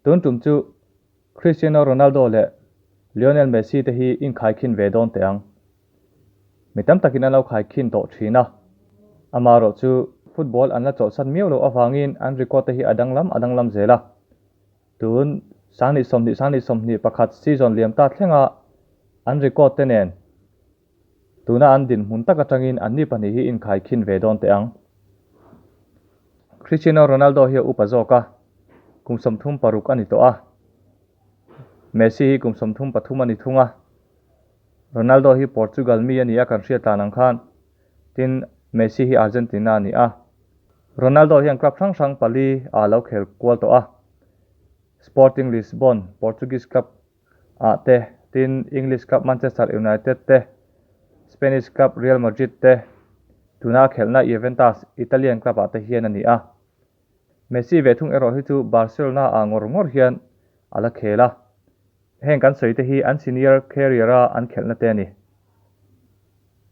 Tun tum chu Cristiano Ronaldo leh Lionel Messi te hi inkhaikhin ve dawn teh ang. Mi tam takin an lo khaikhin tawh thin a, amaherawh chu football an la chawlhsan miau loh avangin an record te hi a danglam a danglam zel a. Tun Sanghnih sawmhnih Sanghnih sawmhnih pakhat season liam ta thlenga an record te nen Tuna an dinhmun tak atangin anni pahnih hi inkhaikhin ve dawn teh ang. Cristiano Ronaldo hi a upa zawk a, kum 36 a ni tawh a. Messi hi kum 33 a ni thung a. Ronaldo hi Portugal mi a ni a kan hriat tlan ang khan, tin Messi hi Argentina a ni a. Ronaldo hian club hrang hrang pali ah lo khel kual tawh a. Sporting Lisbon, Portuguese club ah te, tin English club Manchester United te, Spanish club Real Madrid te, tuna a khelhna Juventus, Italian club ah te hian a ni a. Messi ve thung erawh hi chu Barcelona ah ngawr ngawr hian a la khel a. Heng kan sawi te hi an senior career a an khelhna te a ni.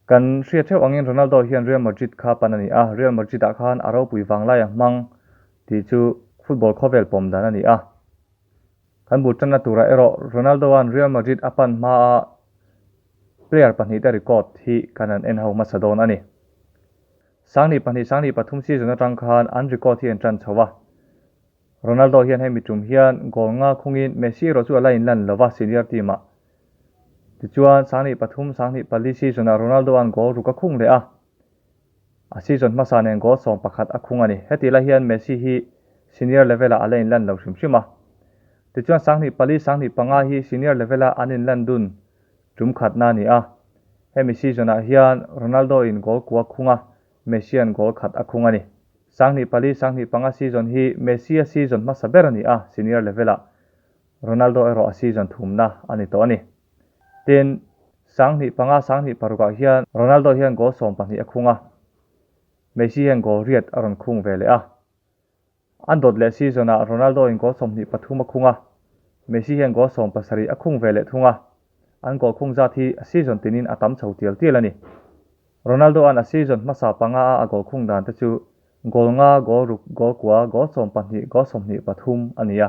Kan hriat theuh angin Ronaldo hian Real Madrid kha pan a ni a, Real Madrid ah khan a ropui vanglai a hmang tih chu football khawvel pawm dan a ni a. Kan bul tanna turah erawh Ronaldo-a'n Real Madrid a pan hmaa player pahnihte record hi kan han en ho hmasa dawn a ni. Sanghnih pahnih sanghnih pathum season atang khan an record hi an tan chho a. Ronaldo hian hemi tum hian goal nga khungin Messi erawh chu a la inlan lo va senior team-ah. Tichuan sanghnih pathum sanghnih pali season-ah Ronaldo-a'n goal ruk a khung leh a. A season hmasa nen goal 11 a khung a ni. Heti lai hian Messi hi senior level-ah a la inlan lo hrim hrim a. Tichuan sanghnih pali sanghnih panga hi senior level-a an inlan dun tum khatna a ni a. Hemi season-ah hian Ronaldo-in goal kua khung a, Messi-a'n goal khat a khung a ni. Sanghnih pali sanghnih panga season hi Messi-a season hmasa ber a ni a, senior level-ah Ronaldo erawh a season thumna a ni tawh a ni. Tin, sanghnih panga sanghnih parukah hian Ronaldo hian goal 12 a khung a, Messi hian goal riat a rawn khung ve leh a. An dawt leh season-ah Ronaldo-in goal 23 a khung a, Messi hian goal 17 a khung ve leh thung a. An goal khung zat hi a season tinin a tam chho tial tial a ni. Ronaldo-a'n a season hmasa panga-a a goal khung dan te chu goal nga, goal ruk, goal kua, goal 12, goal 23 a ni a.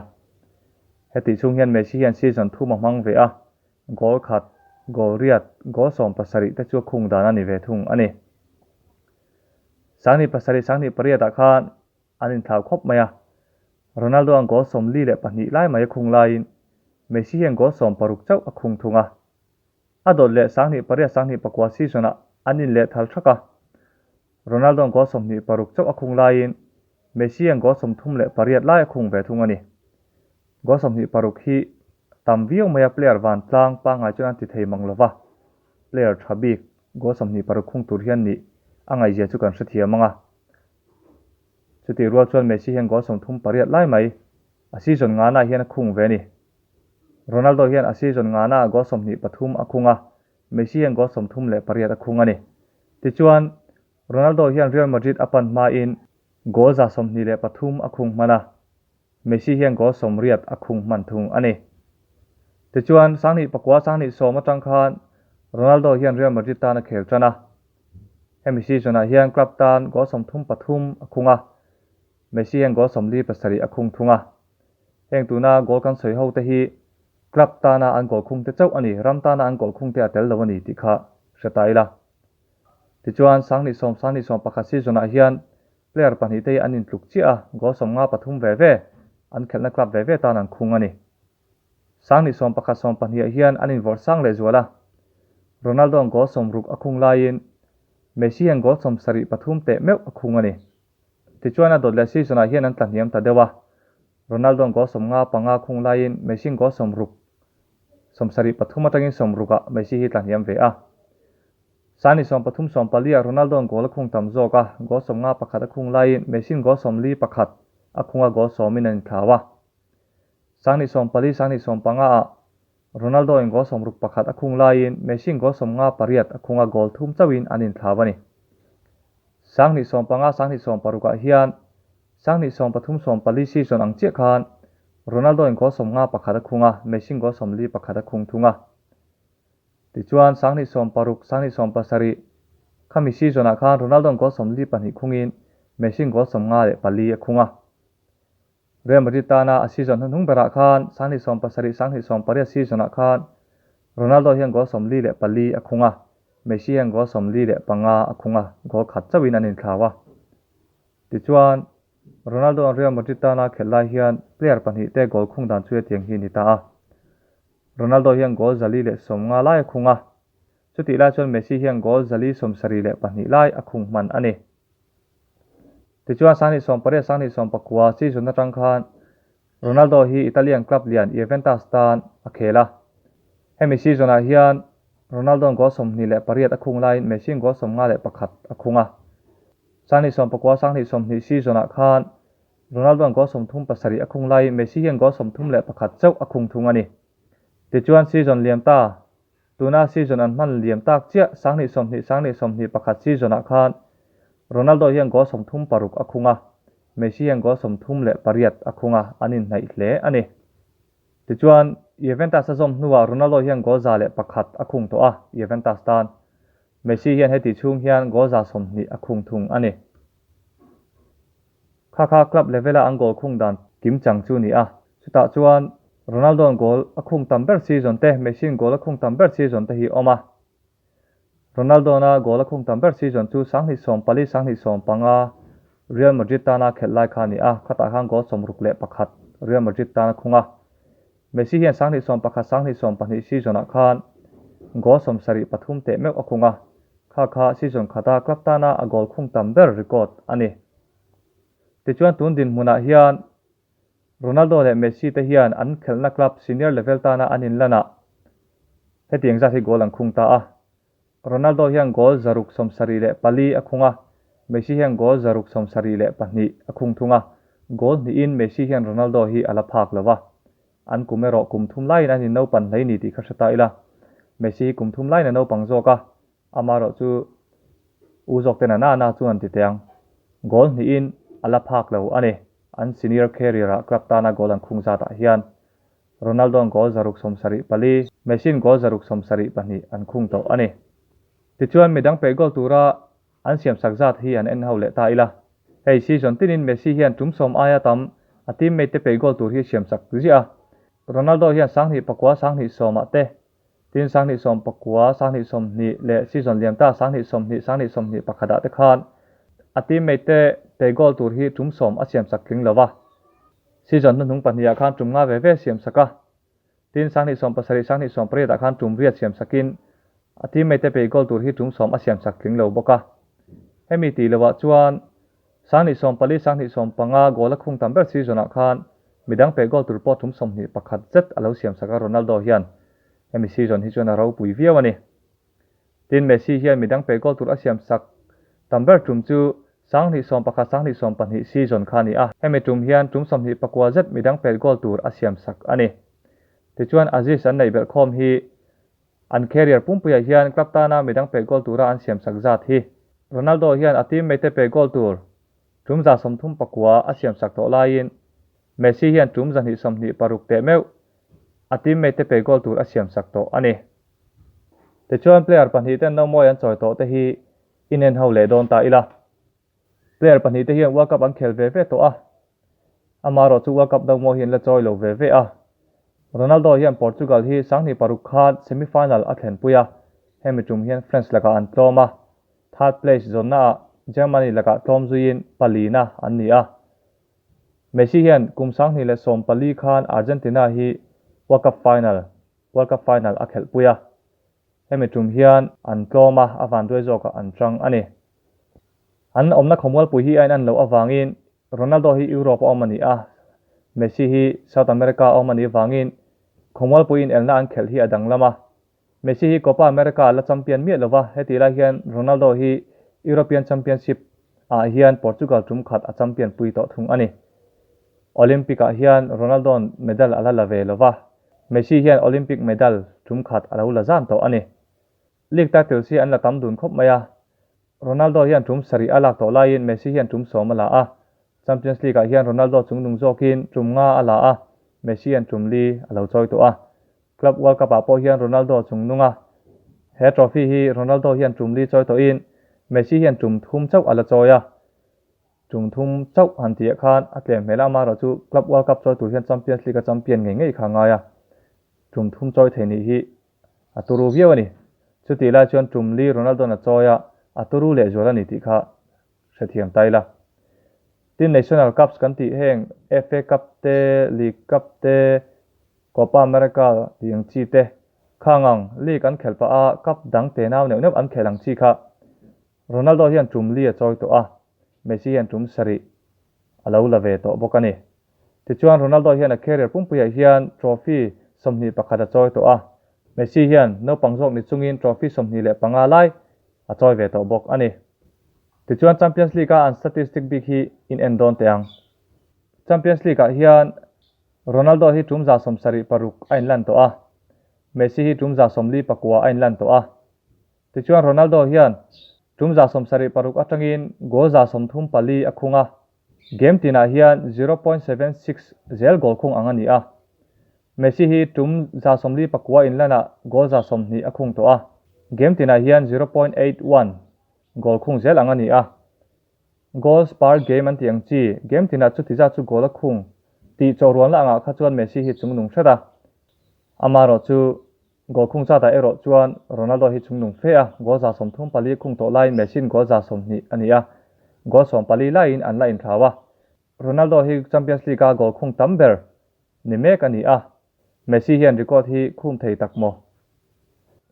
Hetih chhung hian Messi hian season thum a hmang ve a, goal khat, goal riat, goal 17 te chu a khung dan a ni ve thung a ni. Sanghnih pasarih sanghnih pariatah khan an inthlau khawp mai a, Ronaldo-a'n goal 42 lai mai a khung laiin Messi hian goal 16 chauh a khung thung a. A dawt leh sanghnih pariat sanghnih pakua season-ah an inlehthal thak a, Ronaldo-a'n goal 26 chauh a khung laiin Messi-a'n goal 38 lai a khung ve thung a ni. Goal 26 hi tam viau mai a, player vantlang pangngai chuan an ti thei mang lova, player tha bik goal 26 khung tur hian nih a ngaihzia chu kan hrethiam ang a. Chutih rual chuan Messi hian goal 38 lai mai a season ngana hian a khung ve a ni. Ronaldo hian a season ngana goal 23 a khung a, Messi hian goal 38 a khung a ni. Tichuan, Ronaldo hian Real Madrid a pan hmain goal 123 a khung hman a, Messi hian goal 80 a khung hman thung a ni. Tichuan, sanghnih pakua sanghnih sawm atang khan Ronaldo hian Real Madrid tan a khel tan a. Hemi season-ah hian club tan goal 33 a khung a, Messi hian goal 47 a khung thung a. Heng tuna goal kan sawi ho te hi club tana an goal khung te chauh a ni, ram tana an goal khung te a tel lo a ni tih kha hre ta ila. Tichuan, sanghnih sawm sanghnih sawm pakhat season-ah hian player pahnih te hi an intluk chiah a, goal 53 ve ve an khelhna club ve ve tan an khung a ni. Sanghnih sawm pakhat sawm pahnih ah hian an invawrh sang leh zual a, Ronaldo-a'n goal 60 a khung laiin Messi hian goal 73 teh meuh a khung a ni. Tichuan a dawt leh season-ah hian an tla hniam ta deuh a, Ronaldo-a'n goal 55 khung laiin Messi-a'n goal 60, 73 atangin 60 ah Messi hi tla hniam ve a. Sani 13 14 ah Ronaldo-a'n goal a khung tam zawk a, goal 51 a khung laiin Messi-a'n goal 41 a khung a, goal 10 in an inthlau a. Sanghnih 14 sanghnih 15 ah Ronaldo-in goal 61 a khung laiin Messi-in goal 58 a khung a, goal thum chauhin an inthlau a ni. Sanghnih 15 sanghnih 16 ah hian sanghnih 13 14 season ang chiah khan Ronaldo-in goal 51 a khung a, Messi-in goal 41 a khung thung a. Tichuan sanghnih 16 sanghnih 17 khami season-ah khan Ronaldo-in goal 42 khungin Messi-in goal 54 a khung a. Real Madrid tana a season hnuhnung berah khan 2017, 2018 season-ah khan Ronaldo hian goal 44 a khung a, Messi hian goal 45 a khung a, goal khat chauhin an inthlau a. Tichuan, Ronaldo-a'n Real Madrid tana khelh lai hian player pahnihte goal khung dan chu hetiang hi a ni ta a. Ronaldo hian goal 150 lai a khung a, chutih lai chuan Messi hian goal 172 lai a khung hman a ni. Tichuan, 2018, 2019 season atang khan Ronaldo hi Italian club lian Juventus tan a khel a. Hemi season-ah hian Ronaldo-a'n goal 28 a khung laiin Messi-a'n goal 51 a khung a. 2019, 2020 season-ah khan Ronaldo-a'n goal 37 a khung laiin Messi hian goal 31 chauh a khung thung a ni. Tichuan season liam ta, tuna season an hman liam tak chiah 2020, 2021 season-ah khan Ronaldo hian goal 36 a khung a, Messi hian goal 38 a khung a, an inhnaih hle a ni. Tichuan, Juventus a zawm hnuah Ronaldo hian goal 101 a khung tawh a, Juventus tan. Messi hian heti chhung hian goal 120 a khung thung a ni. Kha kha club level-a an goal khung dan kim chang chu ni a, chutah chuan Ronaldo-a'n goal a khung tam ber season te, Messi-a'n goal a khung tam ber season te hi awm a. Ronaldo-na goal a khung tam ber season chu 2014, 2015 Real Madrid tana khelh lai kha a ni a, khatah khan goal 61 Real Madrid tan a khung a. Messi hian 2011, 2012 season-ah khan goal 73 teh meuh a khung a, kha kha season khata club tana a goal khung tam ber record a ni. Tichuan tun dinhmunah hian Ronaldo leh Messi te hian an khelhna club senior level tana an inlanah hetiang zat hi goal an khung ta a. Ronaldo hian goal 674 a khung a, Messi hian goal 672 a khung thung a, goal hnihin Messi hian Ronaldo hi a la phak lo va. An kum erawh kum thum laiin an innaupang hlei ni tih kha hre ta ila. Messi hi kum thum laiin a naupang zawk a, amaherawh chu u zawk ten a na na chuan ti teh ang. Goal hnihin a la phak lo a ni. An senior career-ah club tana goal an khung zatah hian Ronaldo-a'n goal 674, Messi-a'n goal 672 an khung tawh a ni. Tichuan midang peih goal tura an siamsak zat hi an en ho leh ta ila. Hei season tinin Messi hian tum sawm aia tam a teammate te peih goal tur hi siamsak ziah a. Ronaldo hian 2009, 2010 ah te Tin, 2019, 2020 leh season liam ta 2020, 2021 ah te khan a teammate te pe goal tur hi tum sawm a siam sak tling lo va. Season hnuhnung pahnih ah khan tum nga ve ve siam sak a. Tin, 2017, 2018 ah khan tum riat siam sakin a teammate te pe goal tur hi tum sawm a siam sak tling lo bawk a. Hemi tih loh ah chuan 2014, 2015 goal a khung tam ber season ah khan midang pe goal tur pawh tum 21 zet a lo siam sak a Ronaldo hian. Hemi season hi chuan a ropui viau a ni. Tin, Messi hian midang pe goal tur a siam sak tam ber tum chu 2011, 2012 season kha a ni a. Hemi tum hian tum 29 zet midang pe goal tur a siam sak a ni. Tichuan Aziz an neih belh khawm hi an career pumpuiah hian club tana midang pe goal tura an siam sak zat hi Ronaldo hian a teammate te pe goal tur tum 139 a siam sak tawh laiin Messi hian tum 226 teh meuh a teammate te pe goal tur a siam sak tawh a ni. Tichuan player pahnih ten nomawi an chawi tawh te hi inen ho leh dawn ta ila. Player pahnih te hian World Cup an khel ve ve tawh a, amaherawh chu World Cup nomawi hi an la chawi lo ve ve a. Ronaldo hian Portugal hi 2006 khan semi-final a thlenpui a, hemi tum hian France lakah an tlawm a, third place zawnnaah Germany lakah tlawm zuiin palina an ni a. Messi hian kum 2014 khan Argentina hi World Cup final World Cup final a khelhpui a, hemi tum hian an tlawm a, a vanduai zawkah an chang a ni. An awmna khawmualpui hi a inan loh avangin Ronaldo hi Europe a awm a ni a, Messi hi South America a awm a nih avangin khawmualpui inelna an khelh hi a danglam a. Messi hi Copa America a la champion miah lova, hetih lai hian Ronaldo hi European Championship ah hian Portugal tum khat a champion pui tawh thung a ni. Olympic ah hian Ronaldo-a'n medal a la la ve lova, Messi hian Olympic medal tum khat a lo la zan tawh a ni. League titles hi an la tam dun khawp mai a, Ronaldo hian tum sarih a lak tawh laiin Messi hian tum sawm a la a, Champions League ah hian Ronaldo chungnung zawkin tum nga a la a, Messi hian tum li a lo chawi tawh a. Club World Cup ah pawh hian Ronaldo chung nung a, he trophy hi Ronaldo hian tum li chawi tawhin Messi hian tum thum chauh a la chawi a. Tum thum chauh han tih ah khan a tlem hmel a, amaherawhchu Club World Cup chawi tur hian Champions League a champion ngei ngei kha a ngai a, tum thum chawi thei nih hi a turu viau a ni. Chutih lai chuan tum li Ronaldo-a'n a chawi a, a turu lehzual a ni tih kha hrethiam ta ila. Tin, National Cups kan tih heng FA Cup te, League Cup te, Copa America tih ang chi te, khang ang league an khelh pah a cup dang tenau neuh neuh an khelh ang chi kha Ronaldo hian tum li a chawi tawh a, Messi hian tum sarih a lo la ve tawh bawk a ni. Tichuan Ronaldo hian a career pumpuiah hian trophy 21 a chawi tawh a, Messi hian naupang zawk ni chungin trophy 25 lai a chawi ve tawh bawk a ni. Tichuan Champions League a an statistic bik hi in en dawn teh ang. Champions League ah hian Ronaldo hi tum 76 a inlan tawh a, Messi hi tum 49 a inlan tawh a. Tichuan Ronaldo hian tum 76 atangin goal 34 a khung a, game tinah hian 0.76 zel goal khung ang a ni a. Messi hi tum 49 inlanah goal 20 a khung tawh a, game tinah hian 0.81 goal khung zel ang a ni a. Goals per game an tih ang chi, game tinah chuti zat chu goal a khung tih chawhrualna angah kha chuan Messi hi chungnung hret a. Amaherawhchu Goal khung zatah erawh chuan Ronaldo hi chungnung fe a, goal 34 khung tawh laiin Messi-in goal 20 a ni a, goal 14 laiin an la inthlau a. Ronaldo hi Champions League-a goal khung tam ber ni mek a ni a, Messi hian record hi khum thei tak maw?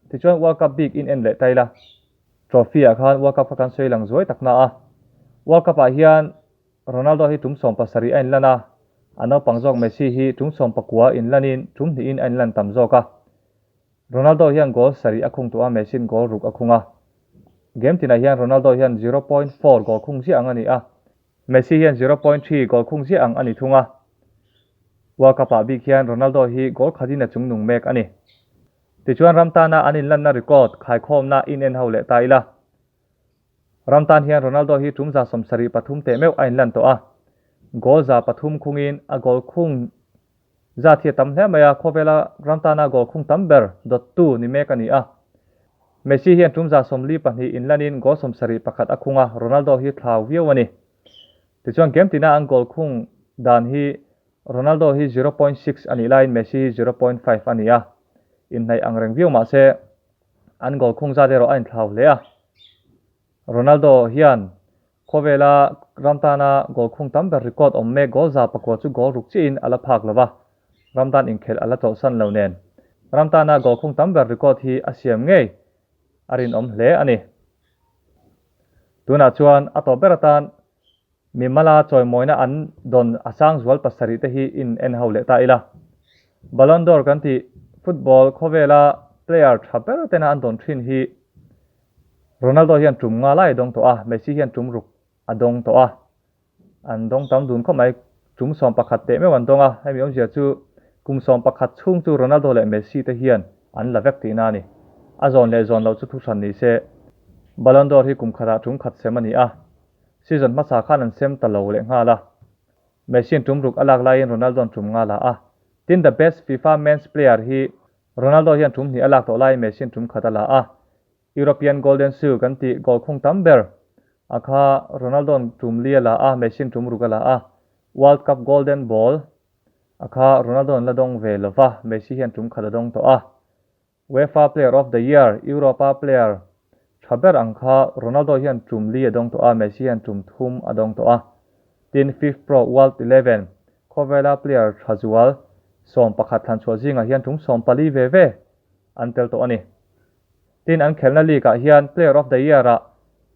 Tichuan World Cup bik in en leh ta ila, trophy-ah khan World Cup kha kan sawi lang zuai tak na a, World Cup-ah hian Ronaldo hi tum 17 a inlan a, a naupang zawk Messi hi tum 19 inlanin tum hnihin a inlan tam zawk a. Ronaldo hian goal sarih a khung tawh a, Messi'n goal ruk a khung a. Game tinah hian Ronaldo hian 0.4 goal khung ziah ang a ni a, Messi hian 0.3 goal khung ziah ang a ni thung a. World Cup-ah bik hian Ronaldo hi goal khatin a chungnung mek a ni. Tichuan ram tana an inlanna record khaikhawmna in en ho leh ta ila. Ram tan hian Ronaldo hi tum 73 teh meuh a inlan tawh a, goal 300 khungin a goal khung zat hi a tam hle mai a, khawvela ram tana goal khung tam ber dawttu ni mek a ni a. Messi hian tum 42 inlanin goal 71 a khung a, Ronaldo hi thlau viau a ni. Tichuan game tina an goal khung dan hi Ronaldo hi 0.6 a nih laiin Messi hi 0.5 a ni a, inhnaih ang reng viau mah se An goal khung zat erawh a inthlau hle a. Ronaldo hian khawvela ram tana goal khung tam ber record awm mek goal 900 chu goal ruk chiahin a la phak lo va, ram tan inkhelh a la chawlhsan lo nen. Ram tana goal khung tam ber record hi a siam ngei a rinawm hle a ni. Tunah chuan a tawp ber atan Mimala chawimawina an dawn a sang zual pasarih te hi in en ho leh ta ila. Ballon d'Or kan tih football khawvela player tha ber tena an dawn thin hi Ronaldo hian tum nga lai a dawng tawh a, Messi hian tum ruk a dawng tawh a. An dawng tam dun khawp mai, tum 11 teh meuh an dawng a, hemi awmzia chu kum 11 chhung chu Ronaldo leh Messi te hian an la vek tihna a ni. A zawn leh zawn loh chu thuhran ni se, Ballon d'Or hi kum khatah tum khat sem a ni a. Season hmasa khan an sem ta lo leh nghal a. Messi-in tum ruk a lak laiin Ronaldo-a'n tum nga la a. Tin the best FIFA men's player hi Ronaldo hian tum hnih a lak tawh laiin Messi-in tum khat a la a. European Golden Shoe kan tih goal khung tam ber a kha Ronaldo-a'n tum li a la a, Messi-in tum ruk a la a. World Cup Golden Ball a kha Ronaldo-a'n la dawng ve lova, Messi hian tum khat a dawng tawh a. UEFA Player of the Year, Europe-a player tha ber ang kha Ronaldo hian tum li a dawng tawh a, Messi hian tum thum a dawng tawh a. Tin, FIFPro World Eleven, khawvela player tha zual 11 thlan chhuah zingah hian tum 14 ve ve an tel tawh a ni. Tin, an khelhna league-ah hian Player of the Year-ah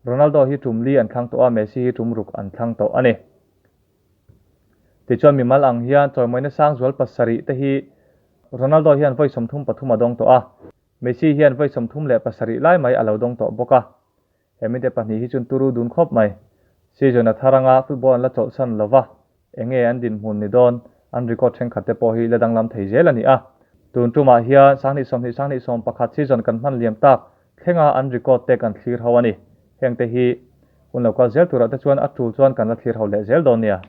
Ronaldo hi tum li an thlang tawh a, Messi hi tum ruk an thlang tawh a ni. Tichuan mimal ang hian chawimawina sang zual pasarih te hi Ronaldo hian vawi 33 a dawng tawh a, Messi hian vawi 37 lai mai a lo dawng tawh bawk a. He mite pahnih hi chuan turu dun khawp mai. Season a thar anga football an la chawlhsan lo va, enge an dinhmun ni dawn, an record thenkhat te pawh hi la danglam thei zel a ni a. Tun tumah hian 2020 2021 season kan hman liam tak thlenga an record te kan thlir ho a ni. Hengte hi hun lo kal zel turah te chuan a tul chuan kan la thlir ho leh zel dawn nia.